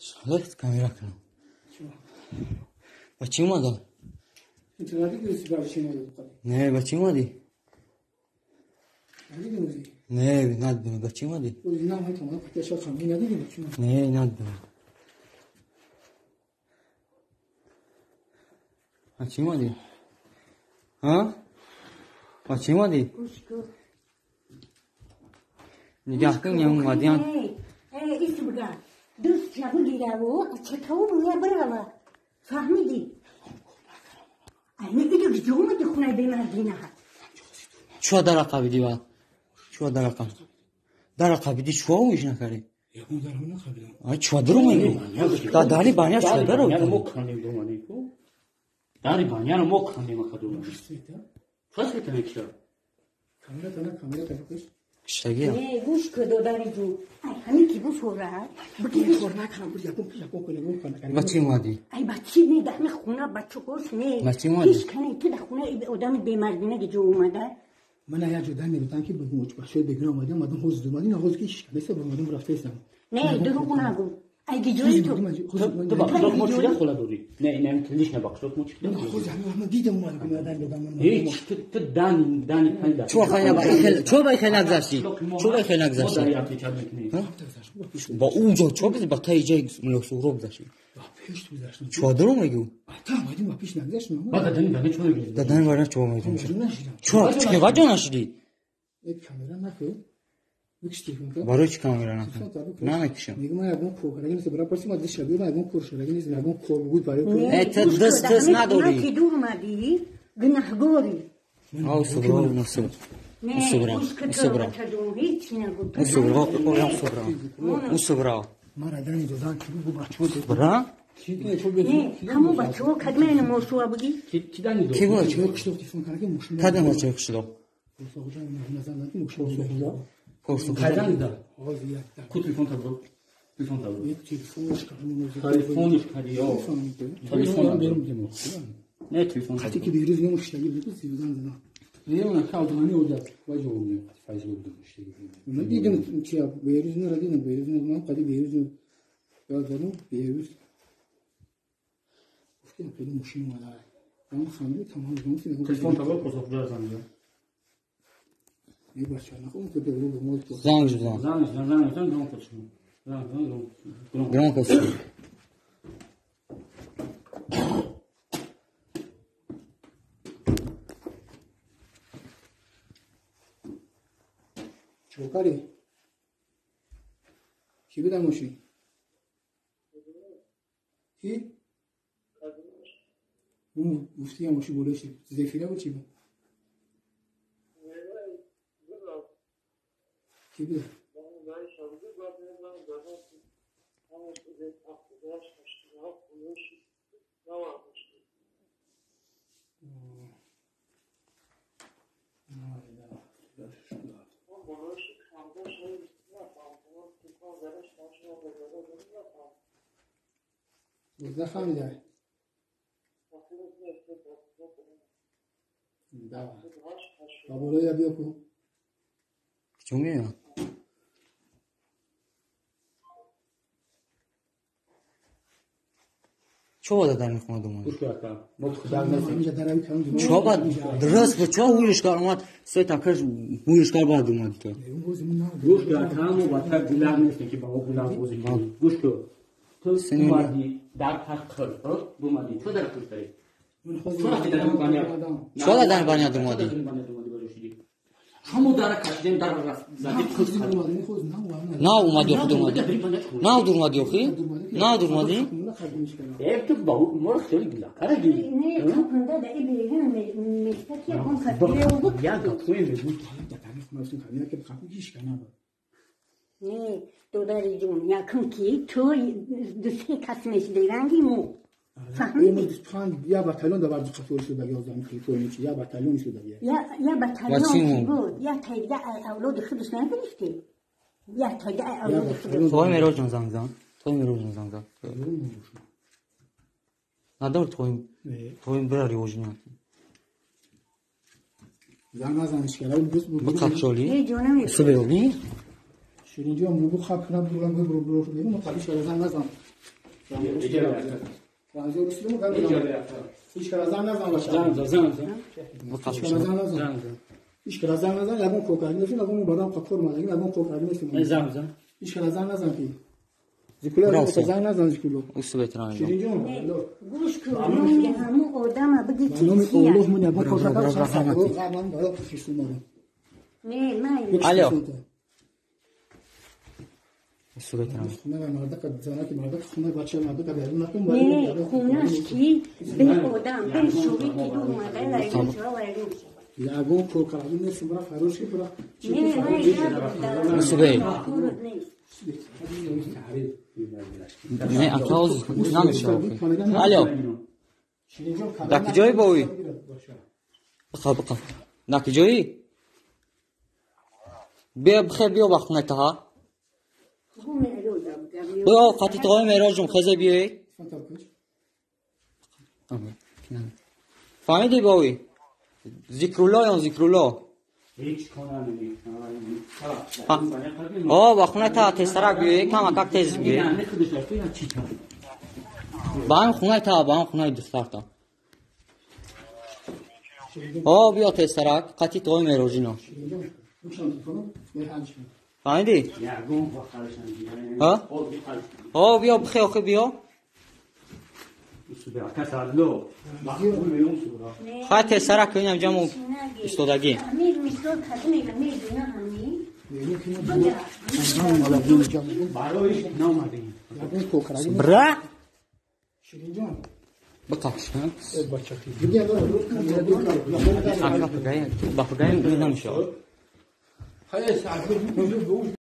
Шалет камера кунам. Ба чӣ омадам? Не, ба чӣ омадӣ? Не, надидам. Ба чӣ омадӣ? Не, надидам. Ба чӣ омадӣ? Ҳа? Ба чӣ омадӣ? Нигаҳ кун, я омадиам. Дӯст бигираву чатаву буя бирава. Фаҳмидӣ? Ай мегиди куҷо омади хунаи бемардина? Чуа дар қабидӣ ба? Чуа дар қаб? Дар қабидӣ чуа уиш накардӣ? Ай чуа даро мегӯ? Да дари баня чуа даро? Дари баняро мо кандем акадум. Чуа света мекиша? Камера тана камера тана Киштагия. Не, гӯш ку додари ҷун. Ай ҳамин ки буфора, бигири. Ба чӣ омадӣ? Ай ба чӣ не, дар ҳамин хона бачакош не. Ба чӣ омадӣ? Ҳеч кане ту дар хона одами бемардина ки ҷо омада. Ман як ҷо дан мегуфтам ки бачаҳои бегуноҳ омадем, омадам ҳоз омадем, ҳоз ки ҳеч кас нест, омадам рафтаистам. Не, дурӯғ нагӯ. Ай гиҷои ту. Ту ба қишлоқ мо чида хола дорӣ? Не, ин ҳамин лишна ба қишлоқ мо чида? Ҳоз ҳамин дидам омадам, дан додам. Ҳеч, ту дани дани панда. Чуа хайна ба хел, чуа ба хел нагзашти? Чуа ба хел нагзашти? Ба он ҷо чуа биз ба таи ҷои мулло Суҳроб гузашти? Чуа даро мегӯ? Та омадим ба пеш нагзаштем. Ба дадани бана чуа мегӯ? Дадани бана чуа мегӯ? Чуа чева ҷо нашидӣ? Камера накӯ. Барои чӣ камера накунам? Намекушам. Э, ту даст даст надорӣ. Ки дур омадӣ, гунаҳгорӣ. Ав Суҳроб насиб. Усубра, усубра. Усубра, усубра. Усубра. Мара дани додан ки бу бачо. Бра? Не, ҳамон бачаҳо кадмена мошуа буги? Ки дани дод? Ки бо чӣ? Қишлоқ телефон карда ки мошин. Кадом бачаи қишлоқ? Кайдан да? Ку телефон табро? Телефон табро. Телефониш кади ё. Телефон берум димо. Не телефон. Қати ки беруз нему шитаги буд, зидан зана. Не, она калдани ода ваҷо не файз буд шитаги. Ман дидам чи беруз не радидам, беруз не ман қади беруз не. Ёд задам беруз. Гуфтам хеле мошин омада. Ман хамди тамом телефон табро посохҷа занг. Занг зан. Занг зан занг зан громко шумо. Занг зан громко. Громко шумо. Чокари. Ки буда мошин? Ки? Гуфти мошин болои шид. Зефира буд чи буд? Ки буда? Нафаҳмида. Ба болоя биё ку. Чӣ меояд? Чо дар мехона думад? Чо ба дуруст бо чо ҳуюшкар омад, се такаш ҳуюшкар баъд омад то. Гӯш кун, тамо ба так гулаг нест ки ба гулаг бозӣ кунӣ. Гӯш кун. Ту омадӣ дар пас қил, бумадӣ. Чо дар пушт дарӣ? Чо дар баня думадӣ? Ҳамо дара кашидем, дар зади қил. На омадӣ охи думадӣ. На думадӣ охи? На думадӣ? Э, ту ба моро хеле гулаг карди. Не, кунда да иберин мешта ки он хатире буд. Як гапҳое мегӯ. Не, додари ҷун, якум ки ту ду-се кас мешиди ранги мо. Фаҳмидӣ? Я батальон да варди қатор шуда ёздаҳум территория чи я батальон шуда я. Я батальон буд, я тайга авлоди худаш нагирифтӣ. Я тайга авлоди худаш. Той Мероҷон занг зан. Той Мероҷон занг зан. Надор той бирари ожиня. Занг назаниш кара. Бақапшоли? Субеоли? Ширинҷон мугу хаб кунам бурам буру буру берун қали шаразан назан. Ҳеч каразан назан баша. Зан зан. Каразан назан. Ҳеч каразан назан ягон кокари нест, ягон бадам қакор мада, ягон кокари нест. Зан зан. Ҳеч каразан назан ки. Зикуло зан назан зикуло. Усубетран. Ширинҷон. Гӯш кун, номи ҳамун одама биги ки Номи кия. Аллоҳ ман ягон кокари ман барои хиштум. Не, ман Алло. Усубетран. Хона мардака занаки мардака хона бача мардака берун накун. Не, хунаш ки бе одам, бе шӯви ки ду омада лайрон шава, лайрон шава. Ягон кокари нест, бара фарош ки бара. Не, ман Усубе. нест. Не, акауз намешава. Алло. Дар куҷои бои? Биқа, биқа. Дар куҷои? Биё, бихе, биё ба хона таҳа. Биё, қати тоғои Мероҷум, хезе биёй. Фаҳмидӣ бои? Зикрулло ё Зикрулло? Ҳеч кона О, ба хона таҳа тезтарак биёй, камакак тез биёй. Ба ҳам хонаи таҳа, ба ҳам хонаи духтарта. О, биё тезтарак, қати тоғои Мероҷино. Фаҳмидӣ? Ҳа? О, биё, бихе, охи биё. Хай тезтарак кунам ҷамъ истодагӣ. Амир мисол кадо мега медуна ҳами. Бра? Биқаф. Ака, пагаем, ба пагаем намешавад.